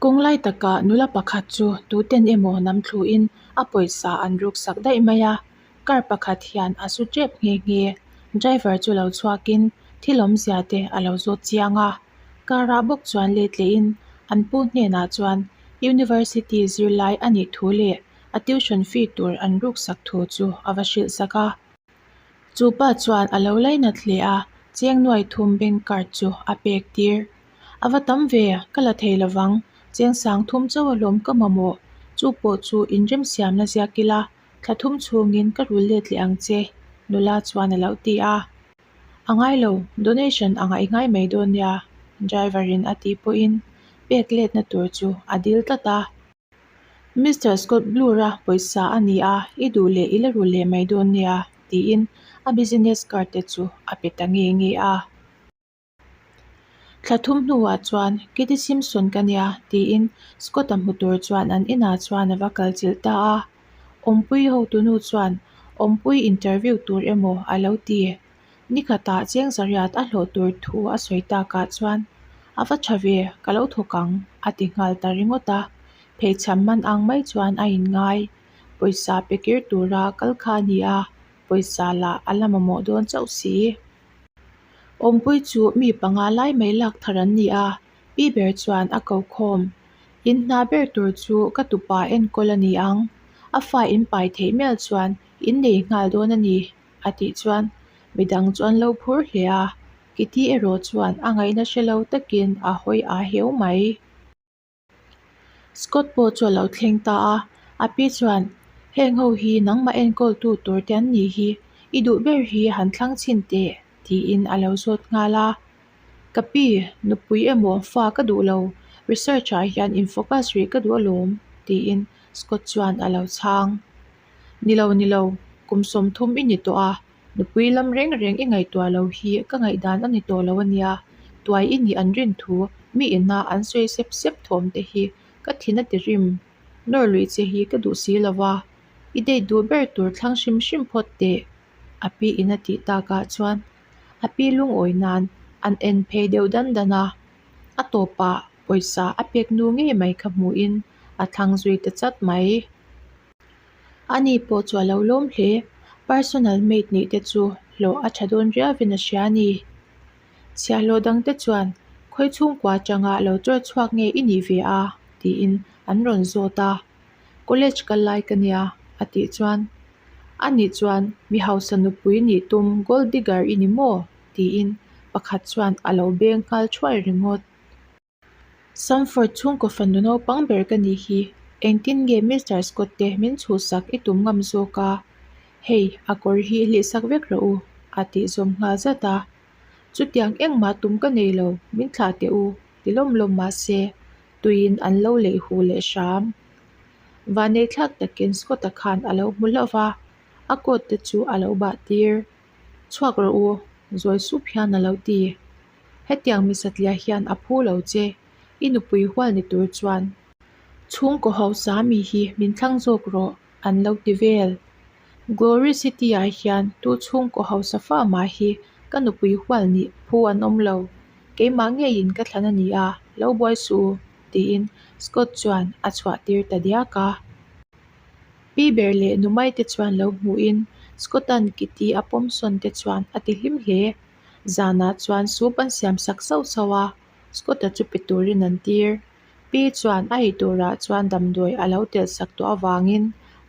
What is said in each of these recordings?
Kawng lai takah nula pakhat chu tuten emaw nam thluin a pawisa an ruksak daih mai a, car pakhat hian a su tep nghe nghe. Driver chu lo chhuakin thil awmzia te a lo zawt chiang a, car ah bawk chuan let lehin an pu hnenah chuan University zirlai a nih thu leh a tuition fee tur an ruksak thu chu a va hrilh sak a. Chu pa chuan a lo lainat hle a, cheng nuai thum bank card chu a pek tir. A va tam ve, ka la thei lovang, cheng sang thum chauh alawm ka mamawh, chu pawh chu inremsiamna ziak ila, thla thum chhungin ka rul let leh ang che, nula chuan a lo ti a. A ngai lo, donation a ngaih ngai mai dawn nia, driver in a tih pawhin pek letna tur chu a dil tlat a. Mister Scott Blur-a pawisa a ni a, i duh leh i la rul leh mai dawn nia, tiin a business card te chu a pe ta nge nge a. Thla thum hnuah chuan Kitty Simpson ka nia, tiin Scott-a hmu tur chuan an inah chuan a va kal chilh ta a. Awmpui hotunu chuan awmpui interview tur emaw a lo ti. Nikhatah cheng zariat a hlawh tur thu a sawi takah chuan, A va tha ve, ka lo thawk ang, a ti nghal ta ringawt a. Pheichham man ang mai chuan a inngai. Pawisa pe kir tura kal kha a ni a, pawisa lah a la mamawh dawn chauh si. Awmpui chu mi panga lai mai lak thar an ni a, pi ber chuan a ko khawm. In hna ber tur chu ka tupa enkawl a ni ang, a fa in pai theih mial chuan in nei nghal dawn a ni, a tih chuan midang chu an lo phur hle a, Kitty erawh chuan a ngaihna hre lo takin a hawi aa heu mai. Scott pawh chu a lo thleng ta a, a pi chuan, Heng ho hi nangmah enkawltu tur te an nih hi, i duh ber hi han thlang chhin teh, tiin a lo zawt nghal a. Ka pi, nupui emaw fa ka duh lo, research ah hian in focus rih ka duh alawm, tiin Scott chuan a lo chhang. Ni lo, ni lo, kum 30 i ni tawh a, Nupui lam reng reng i ngaihtuah lo hi ka ngaihdan a ni tawh lo a nia, tuai i nih an rin thu mi ina an sawi sep sep thawm te hi ka thin a ti rim. Nawr luih che hi ka duh si lo va, i date duh ber tur thlang hrim hrim phawt teh, a pi in a tih takah chuan a pi lungawi nan an en phei deuh dan dan a, a tawpah pawisa a pek nu ngei mai kha hmuhin a thlang zui ta chat mai. Ani pawh chu a lo lawm hle. Personal maid nih te chu hlawh a tha dawn riauin a hria a ni. Chhiahhlawh dang te chuan, Khawi chhungkua atanga lo chawr chhuak nge i nih ve a? tiin an rawn zawt a. College kal lai ka nia, a tih chuan, Ani chuan mi hausa nupui nih tum gold digger i ni maw? tiin pakhat chuan a lo beng nghal thuai ringawt. Samford chhungkaw fanu naupang ber ka nih hi, engtin nge Mister Scott te min chhuhsak i tum ngam zawk a? Hei, a kawr hi hlihsak vek rawh u, a tih zawm nghal zat a. Chutiang engmah tum ka nei lo, min thlah teh u, ti lawm lawm mah se, tuiin an lo leih huh leh hram. Vanneithlak takin Scott-a khan a lo hmu hlauh va, a coat te chu a lo bah tir. Chhuak rawh u, zawi sup hian a lo ti. Hetiang mi satliah hian a phu lo che, i nupui hual ni tur chuan. Chhungkaw hausa mi hi min thlang zawk rawh, an lo ti vel. Glory City ah hian tu chhungkaw hausa fa mah hi ka nupui hual nih phu an awm lo. Keimah ngeiin ka thlan a ni a, lo buai suh u, tiin Scott chuan a chhuah tir ta diak a. Pi ber leh Numai te chuan lo hmuhin Scott-a'n Kitty a pawm sawn te chuan a ti hlim hle. Zanah chuan soup an siam sak sauh sauh a, Scott-a chu pe turin an tir. Pi chuan a ei turah chuan damdawi a lo telh sak tawh avangin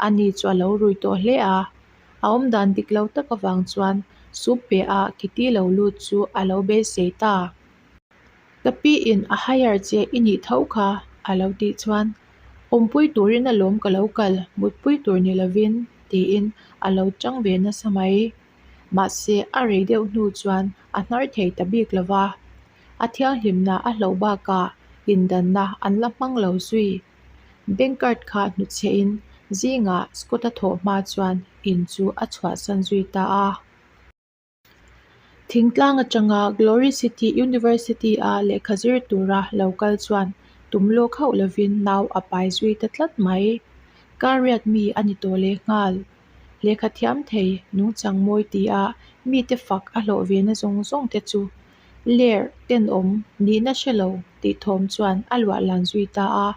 ani chu a lo rui tawh hle a. A awmdan dik lo tak avang chuan soup pe ah Kitty lo lut chu a lo beisei ta. Ka pi in a hire che i nih tho kha a lo tih chuan awmpui turin alawm ka lo kal mutpui tur ni lovin tiin a lo chang ve nasa mai. Mahse a rei deuh hnu chuan a hnar thei ta bik lo va, a thianghlimna a hloh bakah indanna an la hmang lo zui. Bank card kha hnuchhehin zingah Scott-a thawh hma chuan in chu a chhuahsan zui ta a. Thingtlang atanga Glory City University-a lehkha zir tura lo kal chuan tum lawk hauh lovin nau a pai zui ta tlat mai. Kariat mi a ni tawh lehnghal. Lehkha thiam thei nungchang mawi tia mite fak a hlawh ve na zawng zawng te chu. Ler, tenawm, nihna hre lo tih thawm chuan a luah lan zui ta a.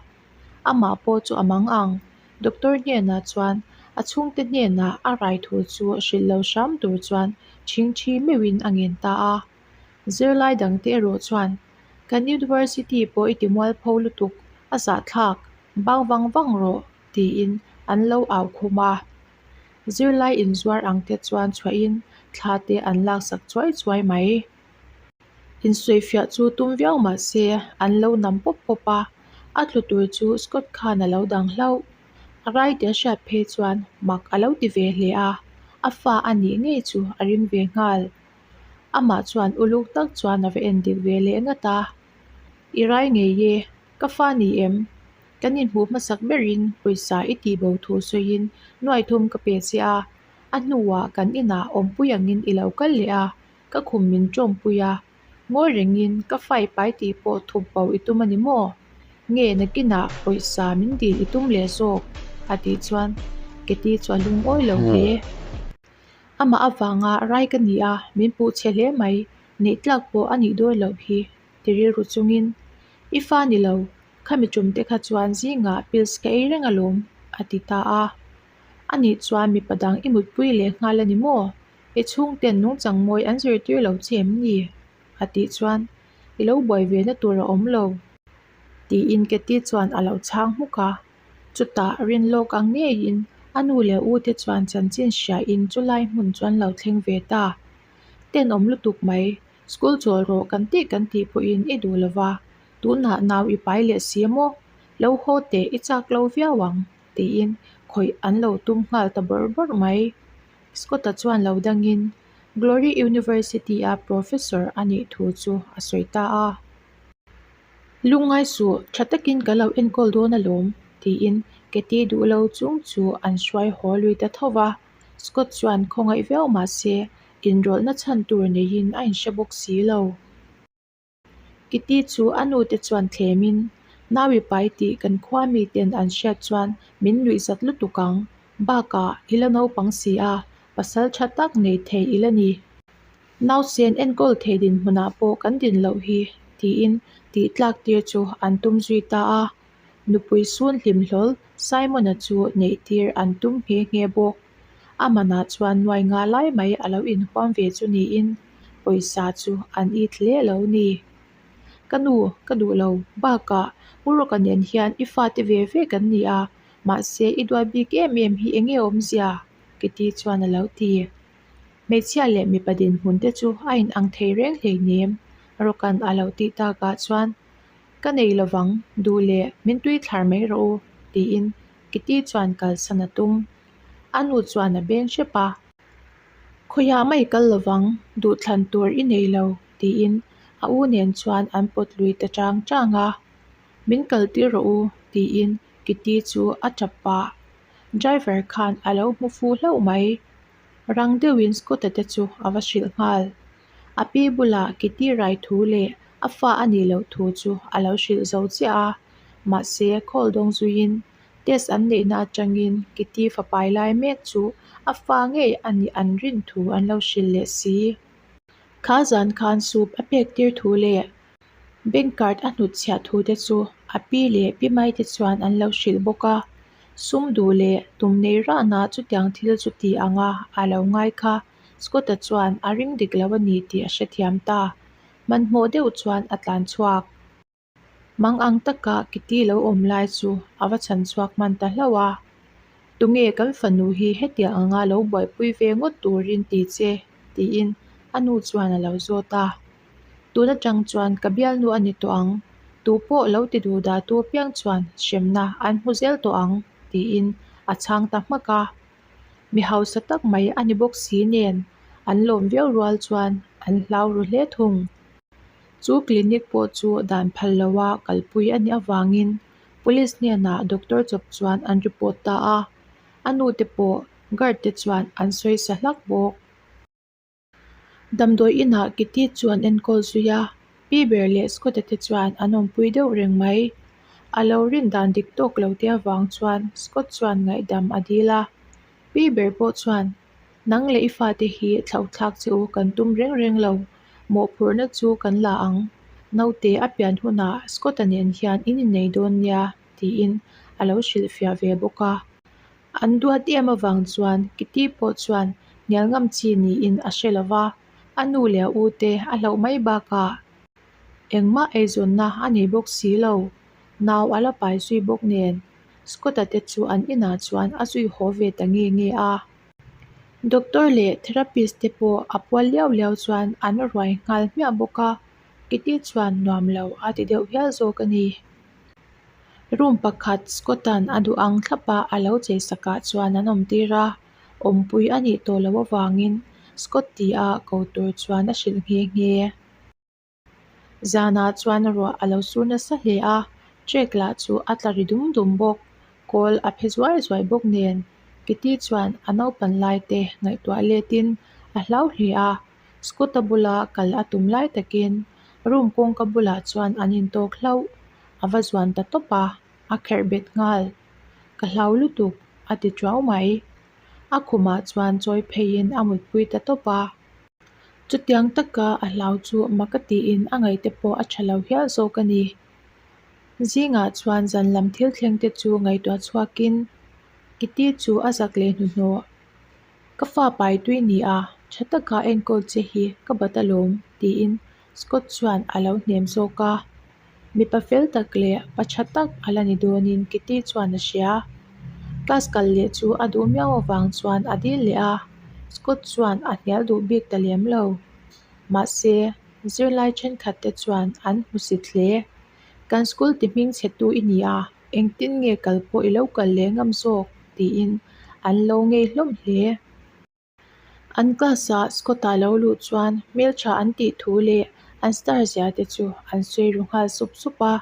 Amah pawh chu a mang ang. Doctor hnenah chuan a chhungte hnenah a rai thu chu hrilh lo hram tur chuan chhingchhi meuhin a ngen ta a. Zirlai dangte erawh chuan, Kan university pawh i ti mualpho lutuk, a zahthlak, bang vang vang rawh, tiin an lo au khum a. Zirlai inzuar ang te chuan chhuahin thla te an laksak chuai chuai mai. Insawifiah chu tum viau mah se an lo nam pawp pawp a, a tlu tur chu Scott khan a lo dang hlauh. A rai tia hriat phei chuan mak a lo ti ve hle a, a fa a nih ngei chu a ring ve nghal. Amah chuan uluk tak chuan a va en dik ve leh ngat a, I rai ngei e, ka fa ni em? Kan inhmuh hmasak berin pawisa i tih bo thu sawiin nuaithum ka pe che a, a hnuah kan inah awmpui angin i lo kal leh a, ka khum min tawmpui a, ngawi rengin ka fai pai tih pawh thup bo i tum a ni maw? Nge nakinah pawisa min dil i tum leh zawk? a tih chuan Keti chu a lungawi lo hle. Amah avanga rai ka ni a, min puh chhe hle mai, neih tlak pawh a nih dawn loh hi, ti rilru chungin, I fa ni lo, khami tumte kha chuan zingah pills ka ei reng alawm, a ti ta a. Anih chuan mipa dang i mutpui leh nghal a ni maw? I chhungten nungchang mawi an zirtir lo che em ni? A tih chuan, I lo buai ve na tur a awm lo. Tiin Katy chuan a lo chhang hmuk a. Chutah rin lawk ang ngeiin a nu leh u te chuan chanchin hriain chulai hmun chu an lo thleng ve ta. Tenawm lutuk mai, school chawl rawh kan tih kan tih pawhin i duh lova, tunah nau i pai leh si maw? Lo haw teh i chak lo viau ang, tiin khawih an lo tum nghal ta bawrh bawrh mai. Scott-a chuan lo dangin Glory University-a professor a nih thu chu a sawi ta a. Lungngai suh, tha takin ka lo enkawl dawn alawm, tiin Katy duh lo chung chu an hruai haw lui ta tho va. Scott chuan khawngaih viau mah se, inrawlhna chhan tur neiin a inhre bawk si lo. Kitty chu a nute chuan thlemin, Naui pai tih kan khua miten an hriat chuan min nuih zat lutuk ang. Bakah i la naupang si a, pasal tha tak nei thei i la ni. Nausen enkawl thei dinhmunah pawh kan din loh hi, tiin tih tlak tir chu an tum zui ta a. Nupui sun hlim hlawl Simon-a chu neih tir an tum nghe nghe bawk. A manah chuan nuai nga lai mai a lo inhuam ve chu niin pawisa chu an it hle lo ni. Ka nu, ka duh lo, bakah U Rawka nen hian i fate ve ve kan ni a, mahse i duat bik em em hi enge awmzia? Kitty chuan a lo ti. Hmeichhia leh mipa dinhmun te chu a inang thei reng hleinem, Rawka'n a lo tih takah chuan Ka nei lovang, duh leh min tui thlar mai rawh u, tiin Kitty chuan kalsan a tum. A nu chuan a beng hrep a. Khawiah mai kal lovang, duhthlan tur i nei lo, tiin a u nen chuan an pawt lui ta chang chang a. Min kaltir rawh u, tiin Kitty chu a tap pah. Driver khan a lo hmu fu hlauh mai. Rang deuhin Scott-a te chu a va hrilh nghal. A pi bulah Kitty rai thu leh a fa a nih loh thu chu a lo hrilh zo chiah a, mahse call dawng zuiin test an neihna atangin Kitty fapai lai mek chu a fa ngei a nih an rin thu an lo hrilh leh si. Kha zan khan soup a pek tir thu leh Bank card a hnutchhiah thu te chu a pi leh pi mai te chuan an lo hrilh bawk a, sum duh leh tum nei rahna chutiang thil chu ti anga a lo ngai kha Scott-a chuan a ring dik lo a ni tih a hrethiam ta. Hmanhmawh deuh chuan a tlan chhuak. Mang ang taka Kitty lo awm lai chu a va chhan chhuak hman ta hlauh a. Tunge kan fanu hi hetiang anga lo buaipui ve ngawt turin ti che? tiin a nu chuan a lo zawt a. Tun atang chuan ka bialnu a ni tawh ang, tu pawh lo ti duh dah tu apiang chuan hremna an hmu zel tawh ang, tiin a chhang ta hmak a. Mi hausa tak mai a ni bawk si nen an lawm viau rual chuan an hlau ru hle thung. Chu clinic pawh chu dan phal loha kalpui a nih avangin police hnenah doctor chawp chuan an report ta a, a nute pawh guard te chuan an sawi sa hlak bawk. Damdawi inah Kitty chu an enkawl zui a, Pi ber leh Scott-a te chuan an awmpui deuh reng mai. A lo rin dan dik tawk lo te avang chuan Scott chuan ngaihdam a dil a. Pi ber pawh chuan, Nang leh i fate hi thlauhthlak che u kan tum reng reng lo. Mawhphurhna chu kan la ang. Naute a pian hunah Scott-a nen hian in innei dawn nia, tiin a lo hrilhfiah ve bawk a. An duat em avang chuan Kitty pawh chuan hnial ngam chi niin a hre lo va, a nu leh a u te a hlauh mai bakah engmah eizawnna a nei bawk si lo. Nau a la pai zui bawk nen Scott-a te chu an inah chuan a zui haw ve ta nge nge a. Doctor leh therapist te pawh a pual liau liau chuan an ruai nghal hmiah bawk a, Kitty chuan nuam lo a ti deuh hial zawk a ni. Room pakhat Scott-a'n a duh ang thlapa a lo chei sakah chuan an awm tir a, awmpui a nih tawh loh avangin Scott tia ko tur chuan a hrilh nghe nghe. Zanah chuan ruah a lo sur nasa hle a, trek lah chu a tla ri dum dum bawk. Kawl a phe zuai zuai bawk nen Kitty chuan a naupan lai te ngaihtuah letin a hlau hle a, Scott-a bula kal a tum lai takin room kawngka bulah chuan an intawk hlauh. A va zuan ta tawp a, a kherh bet nghal. Ka hlau lutuk, a ti tuau mai. A khumah chuan chawi pheiin a mutpui ta tawp a. Chutiang taka a hlau chu mak a tiin a ngaihte pawh a tha lo hial zawk a ni. Zingah chuan zan lam thil thleng te chu ngaihtuah chhuakin Kitty chu a zak leh hnuhnawh. Ka fa pai tui ni a, tha taka enkawl che hi ka bat alawm tiin Scott chuan a lo hnem zawk a. Mipa fel tak leh pa tha tak a la ni dawnin Kitty chuan a hria. Class kal leh chu a duh miau avang chuan a dil leh a, Scott chuan a hnial duh bik ta lem lo. Mahse, zirlai thenkhat te chuan an hmusit hle. Kan school ti hming chhe tu i ni a, engtin nge kal pawh i lo kal leh ngam zawk? tiin an lo ngei hlawm hle. An class-ah Scott-a lo luh chuan hmeltha an tih thu leh an star zia te chu an sawi ru nghal sup sup a.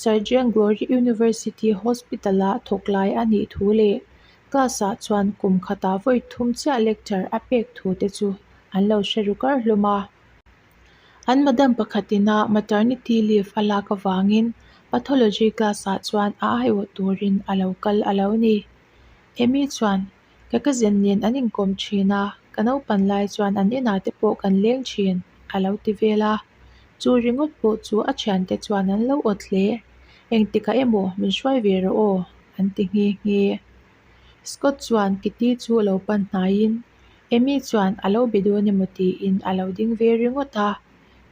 Surgeon Glory University Hospital-a thawk lai a nih thu leh class-ah chuan kum khatah vawi thum chiah lecture a pek thu te chu an lo hre ru kar hlawm a. An madam pakhatin a maternity leave a lak avangin pathology class-ah chuan a aiawh turin a lo kal a lo ni. Amy chuan Ka cousin nen an inkawm thin a, ka naupan lai chuan an inah te pawh kan leng thin, a lo ti vel a. Chu ringawt pawh chu a thiante chuan an lo awt hle. Engtikah emaw min hruai ve rawh aw, an ti nghe nghe. Scott chuan Kitty chu lo pan hnaiin Amy chuan a lo be dawn emaw tiin a lo ding ve ringawt a,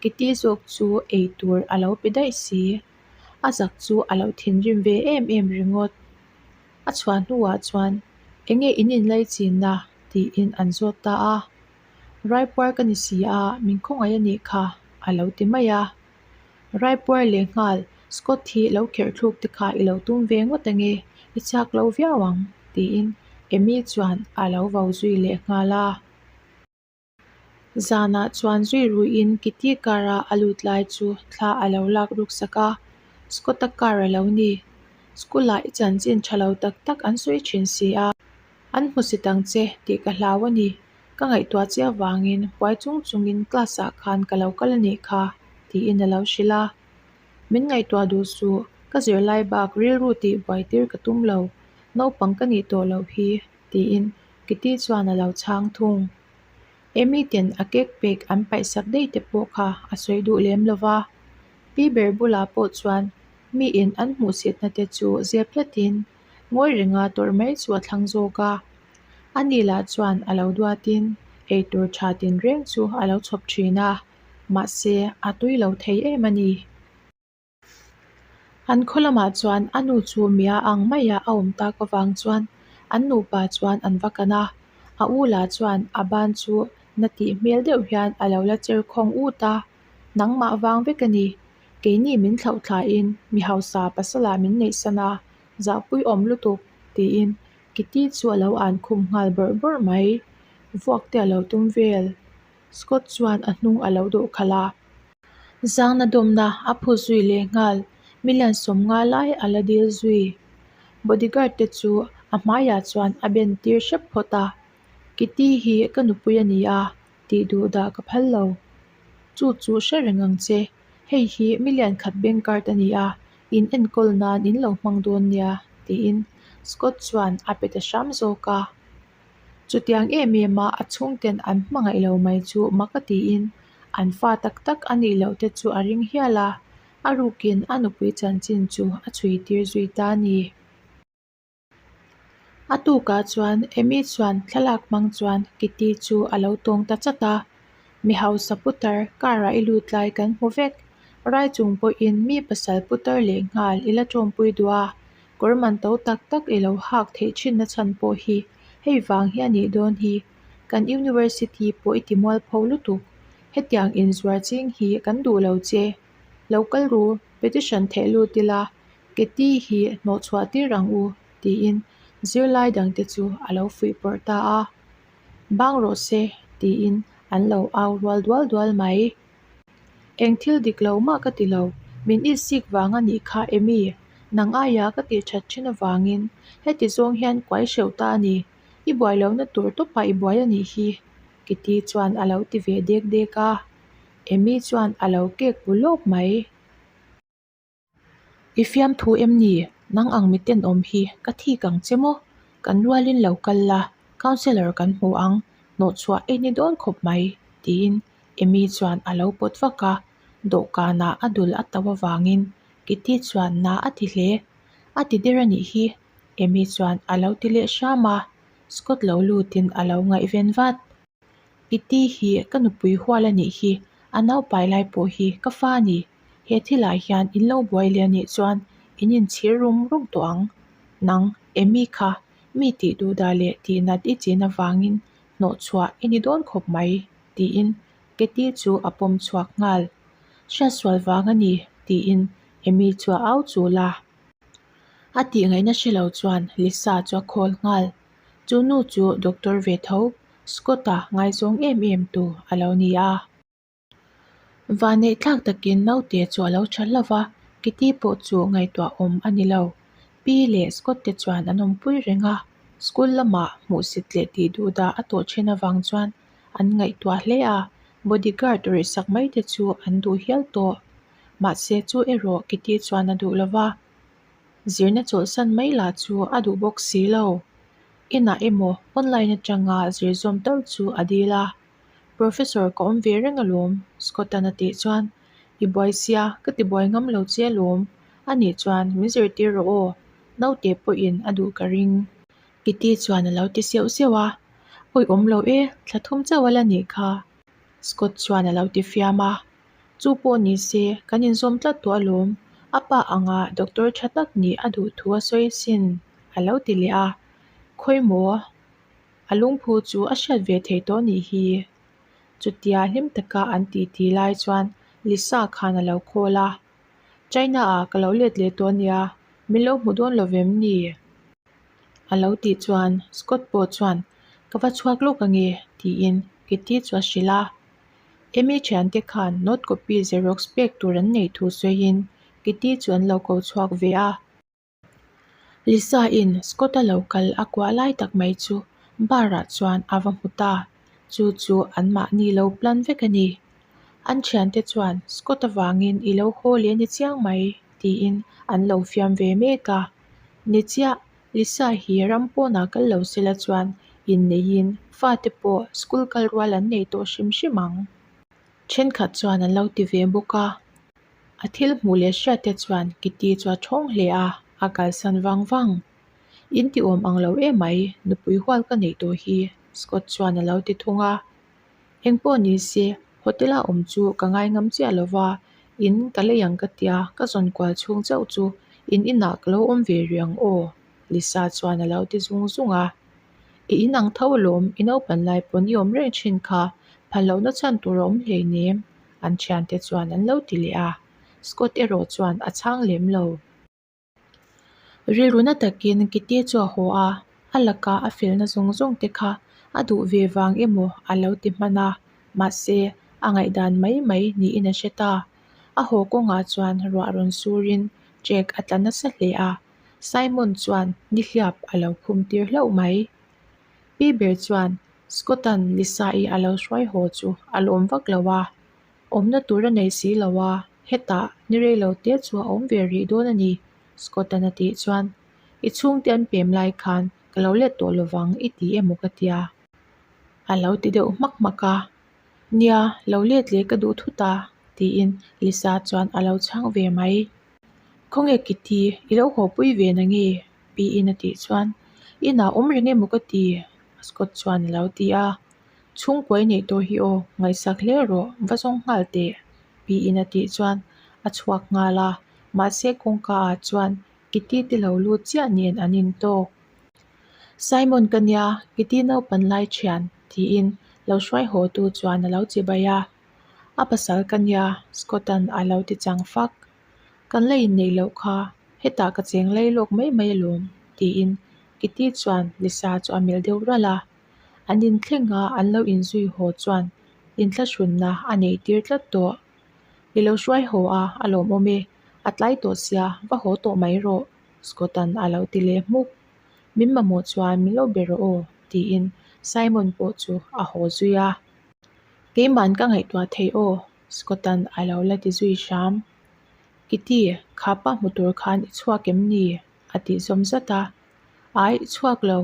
Kitty zawk chu ei tur a lo pe daih si. A zak chu a lo thinrim ve em em ringawt. A chhuah hnuah chuan, Enge in inlaichinna? tiin an zawt ta a. Raipuar ka ni si a, min khawngaih a nih kha, a lo ti mai a. Raipuar leh nghal, Scott hi lo kherh thluk te kha i lo tum ve ngawt ange, i chak lo viau ang, tiin Amy chuan a lo vo zui leh nghal a. Zanah chuan zui ruiin Kitty car a a lut lai chu thla a lo lak ruk sak a, Scott-a car a lo ni. School ah i chanchin tha lo tak tak an sawi thin si a, an hmusit ang che tih ka hlau a ni. Ka ngaihtuah che avangin huai chung chungin class ah khan ka lo kal a nih kha tiin a lo hrilh a. Min ngaihtuah duh suh, ka zirlai bak rilru tih buai tir ka tum lo, naupang ka nih tawh loh hi tiin Kitty chuan a lo chhang thung. Amy ten a cake pek an paihsak daih te pawh kha a sawi duh lem lo va. Pi ber bulah pawh chuan miin an hmuhsitna te chu zep tlatin ngawi renga tawrh mai chu a thlang zawk a. Ani lah chuan a lo duatin eitur tha tinreng chu a lo chhawp thin a, mahse a tui lo thei em a ni. An khaw lamah chuan a nu chu mia ang maia a awm tak avang chuan an nupa chuan an va kan a, a u lah chuan a ban chu na tih hmel deuh hian a lo la cher khawng ut a, Nangmah vang vek a ni, keini min thlauh thlain mi hausa pasala min neihsan a, zahpui awm lutuk tiin Kitty chu a lo an khum nghal bawrh bawrh mai, vuak te a lo tum vel. Scott chuan a hnung a lo dawh khalh a. Zangna dawmna a phut zui leh nghal, million 50 lai a la dil zui. Bodyguard te chu a hmaiah chuan a ben tir hrep phawt a, Kitty hi ka nupui a ni a, tih duh dah ka phal lo. Chu chu hre reng ang che, hei hi million khat bank card a ni a, in enkawl nan in lo hmang dawn nia, tiin Scott chuan a pe ta hram zawk a. Chutiang em em a a chhungten an hmangaih lo mai chu mak a tiin. An fa tak tak a nih loh te chu a ring hial a, a rukin a nupui chanchin chu a chhui tir zui ta a ni. A tukah chuan Amy chuan thlalak hmang chuan Kitty chu a lo tawng ta chat a, Mi hausa putar car ah i lut lai kan hmu vek. Rai chung pawhin mi pasal putar leh nghal i la tawmpui duh a, kawr man to tak tak i lo hak theih thinna chhan pawh hi hei vang hi a nih dawn hi. Kan university pawh i ti mualpho lutuk. Hetiang inzuar ching hi kan duh lo che. Lo kal ru, petition theh lut ila, Keti hi hnawhchhuah tir ang u, tiin zirlai dangte chu a lo fuih pawrh ta a. Bang rawh se, tiin an lo au rual dual dual mai. Eng thil dik lo mah ka ti lo, min itsik vang a nih kha Amy, nang aia ka tih that thin avangin heti zawng hian kuai hreuh ta a ni, i buai lohna tur tawpah i buai a nih hi, Keti chuan a lo ti ve dek dek a. Amy chuan a lo kek bu lawk mai. I fiamthu em ni? Nang ang miten awm hi ka thik ang che maw? Kan rualin lo kal la, counsellor kan hmu ang, hnawhchhuah ei ni dawn khawp mai, tiin Amy chuan a lo pawt vak a, dawhkanah a dul a tauh avangin Kitty chuan na a ti hle. A ti der a nih hi, Amy chuan a lo ti leh hram a, Scott lo lutin a lo ngaihven vat. Kitty hi ka nupui hual a nih hi, a naupai lai pawh hi ka fa a ni. He thilah hian in lo buai leh a nih chuan in inchhir rum rum tawh ang. Nang, Amy kha, mi tih duhdah leh tih nat i chin avangin hnawhchhuah i ni dawn khawp mai, tiin Katie chu a pawm chhuak nghal. Hriatsual vang a ni, tiin Amy chu a au chul a. A tih ngaihna hre lo chuan Lisa chu a call nghal. Chu nu chu doctor ve tho, Scott-a ngaizawng em em tu a lo ni a. Vanneih thlak takin naute chu a lo tha hlauh va, Kitty pawh chu ngaihtuah awm a ni lo. Pi leh Scott te chuan an awmpui reng a, school lamah hmuhsit leh tih duh dah a tawh thin avang chuan an ngaihtuah hle a, bodyguard rihsak mai te chu an duh hial tawh. Mahse chu erawh Kitty chuan a duh lo va, zirna chawlhsan mai lah chu a duh bawk si lo. Inah emaw online atanga zir zawm tal chu a dil a. Professor ka awm ve reng alawm, Scott-a'n a tih chuan, I buai sia, ka ti buai ngam lo che alawm. Anih chuan min zirtir rawh aw, naute pawhin a duh ka ring. Kitty chuan a lo ti seuh seuh a, Awi awm lo e, thla thum chauh a la nih kha, Scott chuan a lo ti fiam a. Chu pawh ni se, kan inzawm tlat tawh alawm, a pa anga doctor tha tak nih a duh thu a sawi sin, a lo ti leh a. Khawi maw? A lungphu chu a hriat ve thei tawh nih hi. Chutia hlim taka an titi lai chuan Lisa khan a lo call a, China ah ka lo let leh tawh ania, min lo hmu dawn lo vem ni? A lo tih chuan Scott pawh chuan ka va chhuak lawk ange tiin Kitty chu a hrilh a. Amy thiante khan note copy xerox pek tur an neih thu sawiin Kitty chu an lo ko chhuak ve a. Lisa in Scott-a lo kal a kuah lai tak mai chu bar ah chuan a va hmu ta, chu chu an mahni lo plan vek a ni. An thiante chuan Scott avangin i lo haw leh ni chiang mai tiin an lo fiam ve mek a. Ni chiah, Lisa hi ram pawnah kal lo sela chuan inneihin fate pawh school kal rual an nei tawh hrim hrim ang. Thenkhat chuan an lo ti ve bawk a. A thil hmuh leh hriat te chuan Kitty chu a thawng hle a, a kalsan vang vang. In ti awm ang lo emai, nupui hual ka neih tawh hi, Scott chuan a lo ti thung a. Engpawh ni se, hotel a awm chu ka ngai ngam chiah lo va, in ka lei ang ka tia, ka zawn kual chhung chauh chu in inah ka lo awm ve rih ang aw, Lisa chuan a lo ti zung zung a. I in ang tho alawm, i naupan lai pawn i awm reng thin kha, phal lohna chhan tur a awm hleinem. An thiante chuan an lo ti leh a, Scott erawh chuan a chhang lem lo. Rilru na takin Kitty chu a haw a, a laka a felna zawng zawng te kha a duh ve vang emaw a lo ti hman a, mahse a ngaihdan mai mai niin a hre ta. A haw kawngah chuan ruah rawn surin ṭek a tla nasa hle a, Simon chuan nihliap a lo khum tir hlauh mai. Pi ber chuan Scott-a'n Lisa-i a lo hruai haw chu a lawm vak lo a, awmna tur a nei si lo a, hetah ni rei lo te chu a awm ve rih dawn a ni, Scott-a'n a tih chuan, I chhungte an pem lai khan ka lo let tawh lovang i ti emaw ka tia? A lo ti deuh hmak hmak a. Nia, lo let leh ka duh thut a, tiin Lisa chuan a lo chhang ve mai. Khawnge Kitty, i lo haw pui ve na nge? Piin a tih chuan, Inah awm reng emaw ka ti, Scott chuan a lo ti a. Chhungkuai neih tawh hi aw, ngaihsak hle rawh, va zawng nghal teh, Piin a tih chuan a chhuak nghal a, mahse kawngka ah chuan Kitty te lo lut chiah nen an intawk. Simon ka nia, Kitty naupan lai thian, tiin lo hruai haw tu chuan a lo chibai a. A pasal ka nia, Scott-a'n a lo ti chang fak. Kan la inneih loh kha, hetah ka cheng lai lawk mai mai alawm, tiin Kitty chuan Lisa chu a melh deuh ralh a. An inthleng a an lo inzui haw chuan inthlahrunna a neih tir tlat tawh. I lo hruai haw a, a lawmawm e, a tlai tawh sia, va haw tawh mai rawh, Scott-a'n a lo ti leh hmuk. Min mamawh chuan min lo be rawh aw, tiin Simon pawh chu a haw zui a. Keima'n ka ngaihtuah thei aw, Scott-a'n a lo la ti zui hram. Kitty, kha pa hmu tur khan i chhuak em ni? a tih zawm zat a. Ai, i chhuak lo.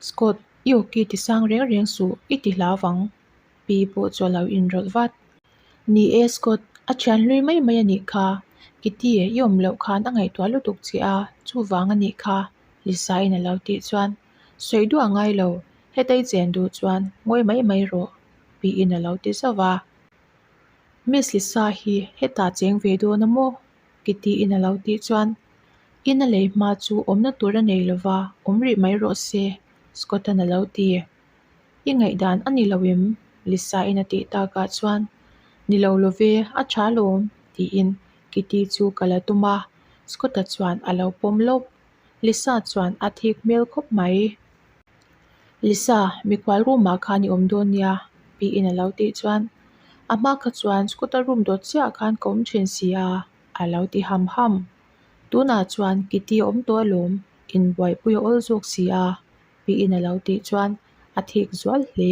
Scott, i awki ti sang reng reng suh, i ti hlau vang. Pi pawh chu a lo inrawlh vat. Ni e Scott, a thian hlui mai mai a nih kha. Kitty, i awm loh khan a ngaihtuah lutuk che a, chuvang a nih kha, Lisa-in a lo tih chuan, Sawi duah ngai lo, heta i chen duh chuan ngawi mai mai rawh, Piin a lo ti zauh a. Miss Lisa hi hetah cheng ve dawn a maw? Kitty-in a lo tih chuan, In a lei hma chu awmna tur a nei lova, awm rih mai rawh se, Scott-a'n a lo ti. I ngaihdan a ni lo em? Lisa-in a tih takah chuan, Ni lo lo ve, a tha lawm, tiin Kitty chu ka la tum a, Scott-a chuan a lo pawm lawp. Lisa chuan a thik hmel khawp mai. Lisa, mikhual room-ah khan i awm dawn nia, tiin a lo tih chuan, A hma kha chuan scooter room dawt chiahah khan ka awm thin si a, a lo ti ham ham. Tunah chuan Kitty a awm tawh alawm, inbuaipui a awl zawk si a, tiin a lo tih chuan a thik zual hle.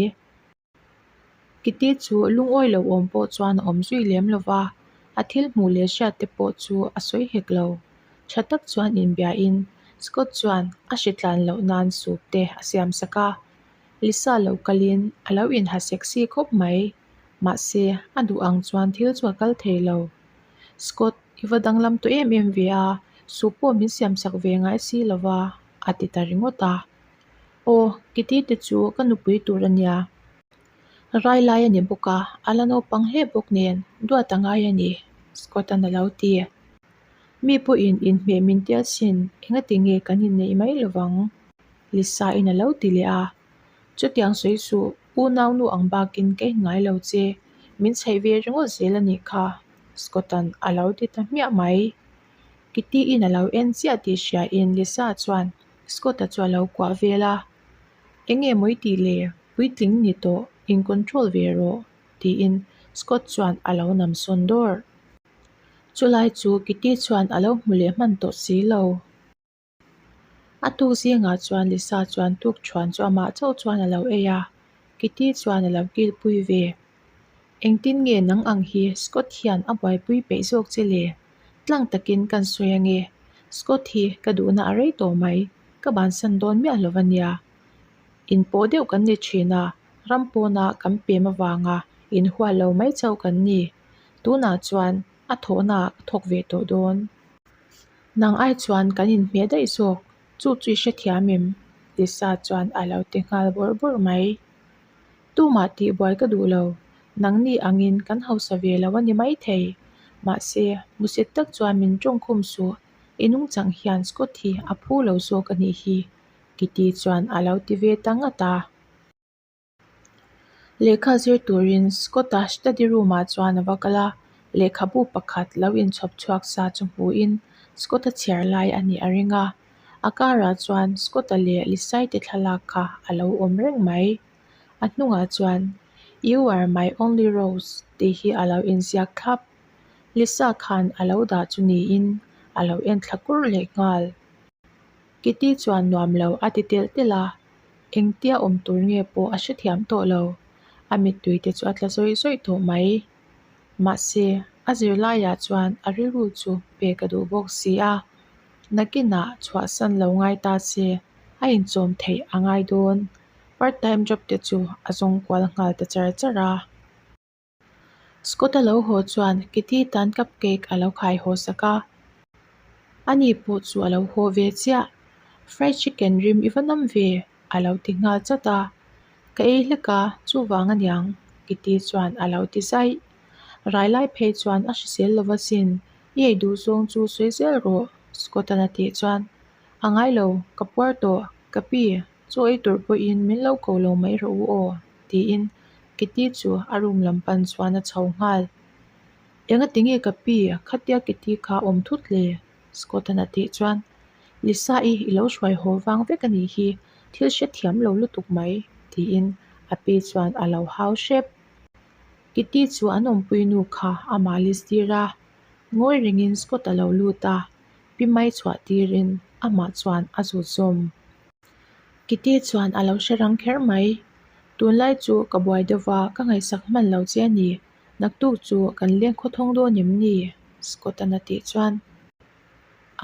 Kitty chu lungawi lo awm pawh chuan a awm zui lem lo va, a thil hmuh leh hriat te pawh chu a sawi hek lo. Tha tak chuan inbiain Scott chuan a hritlan loh nan soup te a siam sak a. Lisa lo kalin a lo inha sexy khawp mai. Mahse, a duh ang chuan thil chu a kal thei lo. Scott, i va danglam tawh em em ve a, soup pawh min siam sak ve ngai si lo va, a ti ta ringawt a. Aw, Kitty te chu ka nupui tur a nia. Rai lai a ni bawk a, a la naupang hle bawk nen duat a ngai a ni, Scott-a'n a lo ti. Mi pawhin inhmeh min tia sin, engati nge kan inneih mai lo vang? Lisa-in a lo ti leh a. Chutiang sawi suh, unaunu ang bakin ka in ngai lo che, min chhaih ve ringawt zel a nih kha, Scott-a'n a lo ti ta hmiah mai. Kitty-in a lo en chiah tih hriain Lisa chuan Scott-a chu a lo kuah vel a, Enge maw i tih le? Puitling ni tawh, in control ve rawh, tiin Scott chuan a lo nam sawn dawr. Chulai chu Kitty chuan a lo hmu leh hman tawh si lo. A tuk zingah chuan Lisa chuan tukṭhuan chu amah chauh chuan a lo ei a, Kitty chuan a lo kilpui ve. Engtin nge nang ang hi Scott hian a buaipui peih zawk che le? Tlang takin kan sawi ange. Scott hi ka duhna a rei tawh mai, ka bansan dawn miah lo ania. Inpawh deuh kan ni thin a, ram pawna kan pem avanga inhual lo mai chauh kan ni. Tunah chuan a thawhnaah ka thawk ve tawh dawn. Nang ai chuan kan inhmeh daih zawk, chu chu i hrethiam em? Lisa chuan a lo ti nghal bawrh bawrh mai. Tumah tihbuai ka duh lo, nangni angin kan hausa ve lo a ni maithei. Mahse, musit tak chuan min tawngkhum suh, i nungchang hian Scott hi a phu lo zawk a nih hi, Kitty chuan a lo ti ve ta ngat a. Lehkha zir turin Scott-a study room-ah chuan a va kal a, lehkhabu pakhat lo inchhawp chhuak sa chu hmuhin Scott-a chhiar lai a nih a ring a. A karah chuan Scott-a leh Lisaite thlalak kha a lo awm reng mai. A hnungah chuan, You are my only rose tih hi a lo inziak thlap. Lisa khan a lo dah chu niin a lo en thla kur leh nghal. Kitty chuan nuam lo a ti telh telh a, engtia awm tur nge pawh a hrethiam tawh lo. A mittui te chu a tla zawih zawih tawh mai. Mahse, a zirlaiah chuan a rilru chu pek a duh bawk si a. Nakinah chhuahsan lo ngai ta se, a inchawm theih a ngai dawn. Part time job te chu a zawng kual nghal ta char char a. Scott-a lo haw chuan Kitty tan cupcake a lo khai haw sak a. Ani pawh chu a lo haw ve chiah. Fried chicken rim i va nam ve, a lo ti nghal chat a. Ka ei hlek a, chuvang aniang, Kitty chuan a lo ti zaih. Rai lai phei chuan a hrisel lo va sin, i ei duh zawng chu sawi zel rawh, Scott-a'n a tih chuan, A ngai lo, ka puar tawh, ka pi, chaw ei tur pawhin min lo ko lo mai rawh u aw, tiin Kitty chu a room lam pan chuan a chho nghal. Engati nge ka pi, khatia Kitty kha awm thut le? Scott-a'n a tih chuan, Lisa-i i lo hruai haw vang vek a nih hi, thil hrethiam lo lutuk mai, tiin a pi chuan a lo hau hrep. Kitty chu an awmpui nu kha amah list tir a, ngawi rengin Scott a lo lut a, pi mai chhuah tirin amah chuan a zut zawm. Kitty chuan a lo hre rang kher mai, Tunlai chu ka buai deuh va, ka ngaihsak hman lo che a ni, naktuk chu kan leng khawthawng dawn em ni? Scott-a'n a tih chuan,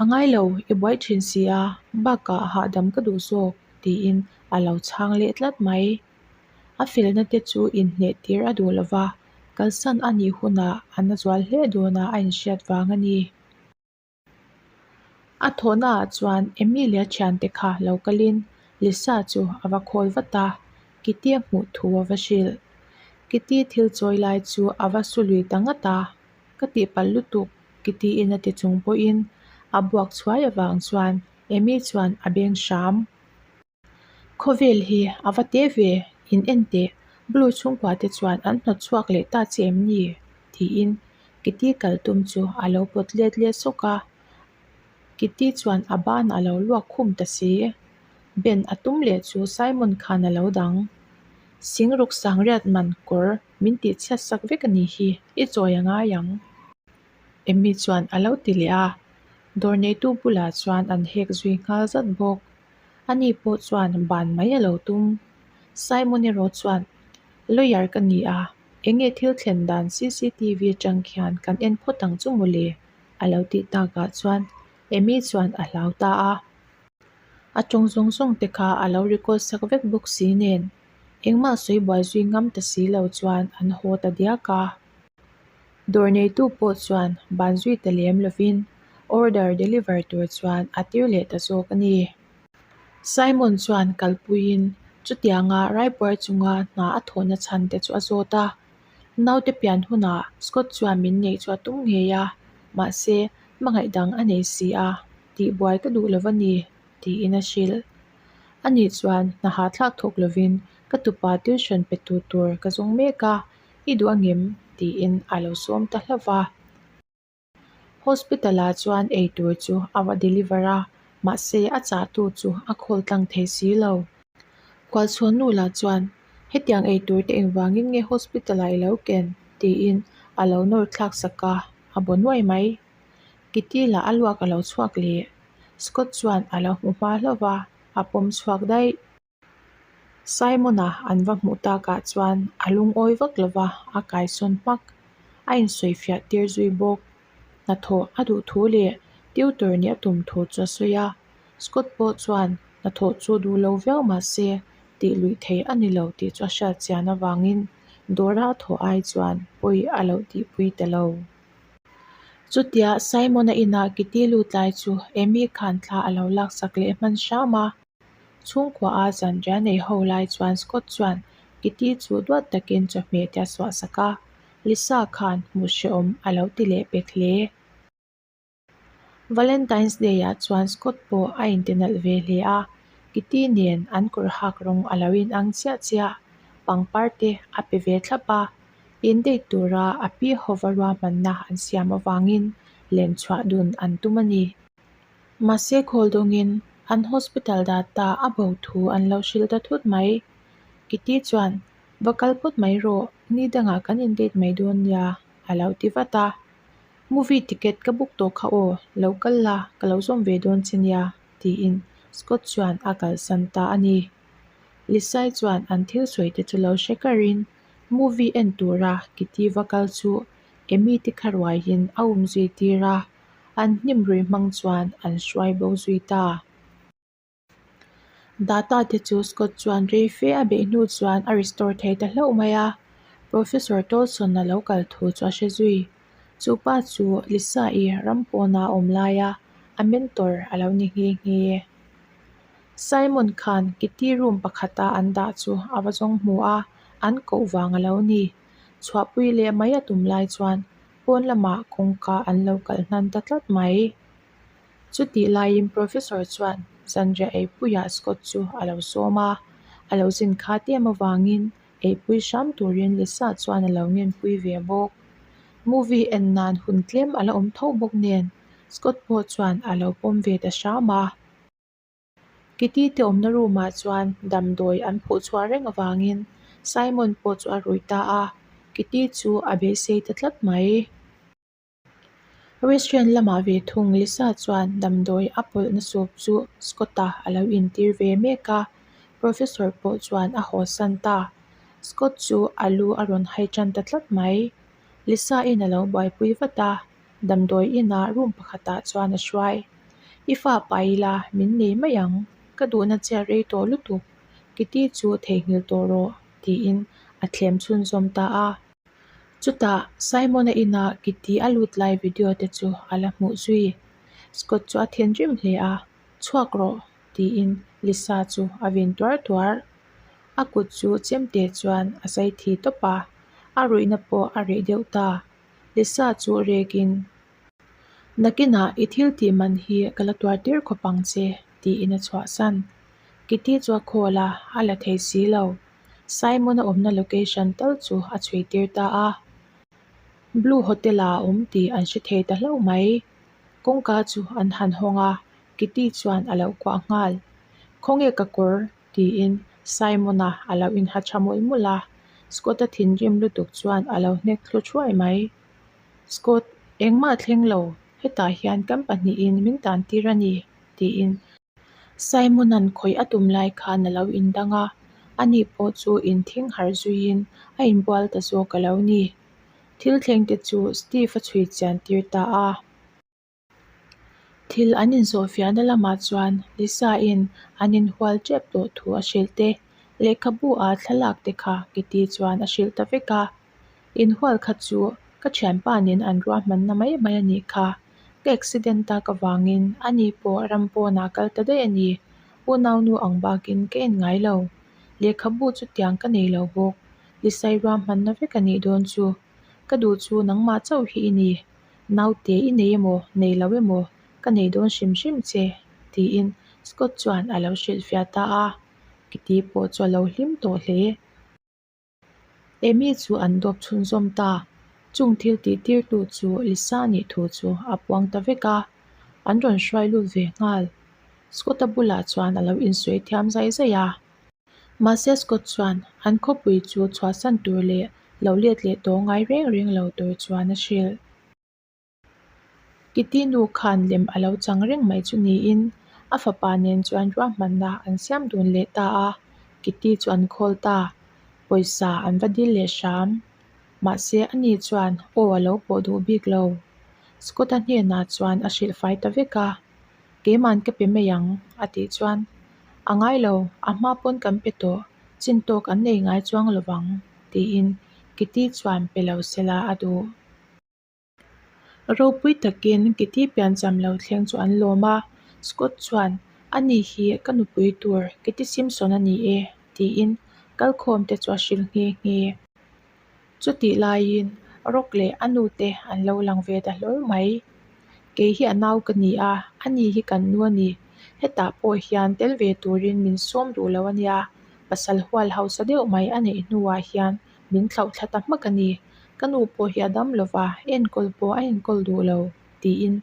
A ngai lo, i buai thin si a, bakah hahdam ka duh zawk, tiin a lo chhang leh tlat mai. A felna te chu inhneh tir a duh lo va, kalsan a nih hunah a na zual hle dawnah a inhriat vang a ni. A thawhnaah chuan Emilia thiante kha lo kalin Lisa chu a va khawl vat a, Kitty a hmuh thu a va hrilh. Kitty thil chawi lai chu a va su lui ta ngat a, Ka tihpalh lutuk, Kitty in a ti chung pawhin a buak chhuai avang chuan Emy chuan a beng hram. Khawvel hi a va te ve, in en teh, Blue chhungkua te chuan an hnawt chhuak leh ta che em ni? tiin Kitty kal tum chu a lo pawt let let sawk a. Kitty chuan a ban a lo luak khum ta si. Ben a tum leh chu Simon khan a lo dang. Singruk sangriat man kawr min tih chhiat sak vek a nih hi, i chawi a ngai ang. Emmy chuan a lo ti leh a, dawr neitu bulah chuan an hek zui nghal zat bawk. Ani pawh chuan ban mai a lo tum. Simon erawh chuan, Lawyer ka ni a, enge thil thlen dan cctv atang khian kan en phawt ang chu mawle? a lo tih takah chuan Amy chuan a hlau ta a. A tawng zawng zawng te kha a lo record sak vek bawk si nen, engmah sawi buai zui ngam ta si lo chuan an haw ta diak a. Dawr neitu pawh chuan ban zui ta lem lovin order deliver tur chuan a tir leh ta zawk a ni. Simon chuan kalpuiin chutianga raipuar chunga hna a thawhna chhan te chu a zawt a. Naute pian hunah Scott chuan min neih chu a tum ngei a, mahse hmangaih dang a nei si a, tihbuai ka duh lo a ni, tiin a hrilh. Ani chuan hna hahthlak thawk lovin ka tupa tuition pe tu tur ka zawng mek a, I duh angem? tiin a lo sawm ta hlauh va. Hospital ah chuan eitur chu a va deliver a, mahse a chahtu chu a khawl tlang thei si lo. Khualchhuan nu lah chuan, Hetiang eitur te engvangin nge hospital ah i lo ken? tiin a lo nawr thlak sak a, a baw nuai mai. Kitty lah a luak a lo chhuak leh. Scott chuan a lo hmu hma hlauh va, a pawm chhuak daih. Simon-a an va hmuh takah chuan a lungawi vak lo va, a kaisawn hmak. A insawifiah tir zui bawk. Hnathawh a duh thu leh tutor nih a tum thu chu a sawi a. Scott pawh chuan hnathawh chu duh lo viau mah se tih luih thei a ni lo tih chu a hriat chian avangin dawra a thawh ai chuan pawi a loh tihpui ta lo. Chutia Simon-a inah Kitty lut lai chu Amy khan thla a lo laksak leh hman hram a. Chhungkua a zanriah nei ho lai chuan Scott chuan Kitty chu duat takin chawhmeh te a suah sak a, Lisa khan hmuh hrehawm a lo ti leh pek hle. Valentine's Day ah chuan Scott pawh a inti nalh ve hle a, Kitty nen an kawr hak rawng a lo inang chiah chiah. Pangpar te a pe ve thlap a, in date tura a pi hova ruahmanna an siam avangin len chhuah dun an tum a ni. Mahse khawl dawngin an hospital data a bo thu an lo hrilh ta thut mai. Kitty chuan, Va kal phawt mai rawh, ni dangah kan in date mai dawn nia, a lo ti vat a. Movie ticket ka book tawh kha aw, lo kal la, ka lo zawm ve dawn che nia, tiin Scott chuan a kalsan ta a ni. Lisai chuan an thil sawi te chu lo hre karin movie en tura Kitty va kal chu Amy te kha ruaiin a um zui tir a. An hnim rui hmang chuan an hruai bo zui ta. Data te chu Scott chuan rei fe a beih hnu chuan a restore thei ta hlauh mai a. Professor Tolson-a lo kal thu chu a hre zui. Chu pa chu Lisa-i ram pawna a awm laia a mentor a lo ni nghe nghe. Simon khan Kitty room pakhata an dah chu a va zawng hmu a, an koh vang a lo ni. Chhuahpui leh mai a tum lai chuan pawn lamah kawngka an lo kalh hnan ta tlat mai. Chutih laiin Professor chuan zanriah eipuiah Scott chu a lo sawm a, a lo zin khat em avangin eipui hram turin Lisa chuan a lo ngenpui ve bawk. Movie en nan hun tlem a la awm tho bawk nen Scott pawh chuan a lo pawm ve ta hram a. Kitty te awmna room ah chuan damdawi an phuh chhuah reng avangin Simon pawh chu a rui ta a, Kitty chu a beisei ta tlat mai. Restaurant lamah ve thung Lisa chuan damdawi a pawlhna soup chu Scott-a a lo intir ve mek a, Professor pawh chuan a hawsan ta. Scott chu a lu a rawn hai tan ta tlat mai. Lisa-in a lo buaipui vat a, damdawi inah room pakhatah chuan a hruai. I fa pai ila min nei mai ang, ka duhna che a rei tawh lutuk, Kitty chu theihnghilh tawh rawh, tiin a thlem chhunzawm ta a. Chutah Simon-a inah Kitty a lut lai video te chu a la hmuh zui. Scott chu a thinrim hle a, Chhuak rawh, tiin Lisa chu a vin tuar tuar. A kut chu chemte chuan a zai thi tawp a, a ruihna pawh a reh deuh ta. Lisa chu rekin, Nakinah i thil tih man hi ka la tuar tir khawp ang che, tiin a chhuahsan. Kitty chu a call a, a la thei si lo. Simon-a awmna location tal chu a chhui tir ta a. Blue Hotel-ah a awm tih an hre thei ta hlauh mai. Kawngka chu an han hawng a, Kitty chuan a lo kuah nghal. Khawnge ka kawr? tiin Simon-a a lo inha tha mawlh mawlh a. Scott-a thinrim lutuk chuan a lo hnek thlu thuai mai. Scott, engmah thleng lo, hetah hian kan pahnihin min tan tir a ni, tiin Simon-a'n khawih a tum lai khan a lo indang a, ani pawh chu inthing harh zuiin a inbual ta zawk a lo ni. Thil thleng te chu Steve a chhui chian tir ta a. Thil an inzawhfiahna lamah chuan Lisa-in an inhual tep tawh thu a hrilh te, lehkhabu ah thlalak te kha Kitty chuan a hrilh ta vek a. Inhual kha chu ka thianpa nen an ruahmanna mai mai a nih kha. Ka accident tak avangin ani pawh ram pawnah kal ta daih a ni. Unaunu ang bakin ka en ngai lo. Lehkhabu chutiang ka nei lo bawk. Lisai ruahmanna vek a nih dawn chu. Ka duh chu nangmah chauh hi i ni. Naute i nei emaw, nei lo emaw, ka nei dawn hrim hrim che, tiin Scott chuan a lo hrilhfiah ta a. Kitty pawh chu a lo hlim tawh hle. Amy chu an dawp chhunzawm ta. Chung thil tih tirtu chu Lisa nih thu chu a puang ta vek a, an rawn hruai lut ve nghal. Scott-a bulah chuan a lo insawi thiam zai zai a. Mahse Scott chuan an khawpui chu chhuahsan tur leh lo let leh tawh ngai reng reng lo tur chuan a hrilh. Kitty nu khan lem a lo chang reng mai chu niin a fapa nen chuan ruahmanna an siam dun leh ta a, Kitty chu an khawl ta. Pawisa an va dil leh hram. Mahse ani chuan aw a lo pawh duh bik lo. Scott-a hnenah chuan a hrilh fai ta vek a, Keiman ka pe mai ang a tih chuan A ngai lo, a hma pawn kan pe tawh, chin tawk an nei ngai chuang lovang tiin Kitty chuan pe lo sela a duh. Ropui takin Kitty piancham lo thleng chu an lawm a, Scott chuan, Ani hi ka nupui tur Kitty Simpson a ni e, tiin kalkhawm te chu a hrilh nghe nghe. Chutih laiin Rock leh a nu te an lo lang ve ta hlawl mai. Kei hi a nau ka ni a, ani hi kan nu a ni. Hetah pawh hian tel ve turin min sawm duh lo a nia, pasal hual hausa deuh mai a neih hnuah hian Min thlauh thla ta hmak a ni. Ka nu pawh hi a dam lo va, enkawl pawh a enkawl duh lo, tiin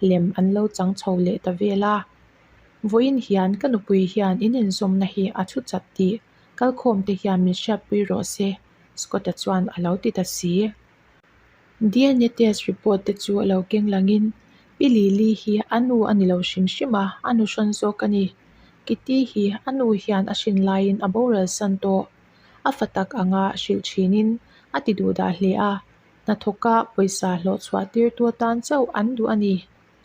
lem an lo chang chho leh ta vel a. Vawiin hian ka nupui hian in inzawmna hi a thu chat tih kalkhawm te hian min hriatpui rawh se, Scott-a chuan a lo ti ta si. DNA test report te chu a lo keng langin Pi Lily hi a nu a ni lo hrim hrim a, a nu hrawn zawk a ni. Kitty hi a nu hian a hrin laiin a boral san tawh. A fa tak anga hrilh thinin a ti duh dah hle a, hnathawka pawisa hlawh chhuah tirtu atan chauh an duh a ni,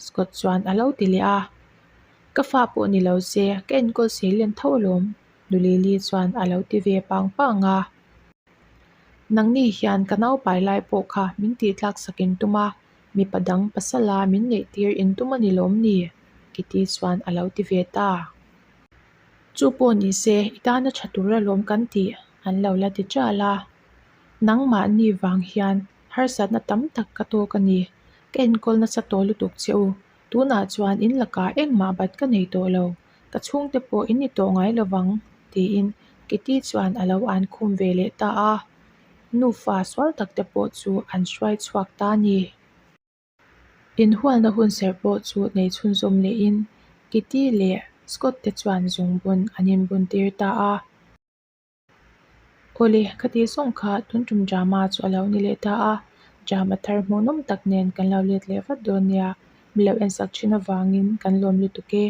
Scott chuan a lo ti leh a. Ka fa pawh ni lo se, ka enkawl sei len tho alawm, Nu Lily chuan a lo ti ve pang pang a. Nangni hian ka naupai lai pawh kha min tihtlak sak in tum a, mipa dang pasala min neihtir in tum a ni lawm ni? Kitty chuan a lo ti ve ta. Chu pawh ni se, i tana tha tur alawm kan tih an lo la ti ṭal a. Nangmahni vang hian harsatna tam tak ka tawk a ni. Ka enkawl nasa tawh lutuk che u. Tunah chuan in lakah engmah bat ka nei tawh lo. Ka chhungte pawh in ni tawh ngai lo vang, tiin Kitty chuan a lo an khum ve leh ta a. Nufa sual tak te pawh chu an hruai chhuak ta a ni. Inhualna hunserh pawh chu nei chhunzawm lehin Kitty leh Scott te chuan zungbun an inbun tir ta a. Awle, ka tih zawng kha tun tum drama chu a lo ni leh ta a, drama thar hmuhnawm tak nen kan lo let leh vat dawn nia, mi lo ensak thin avangin kan lawm lutuk e.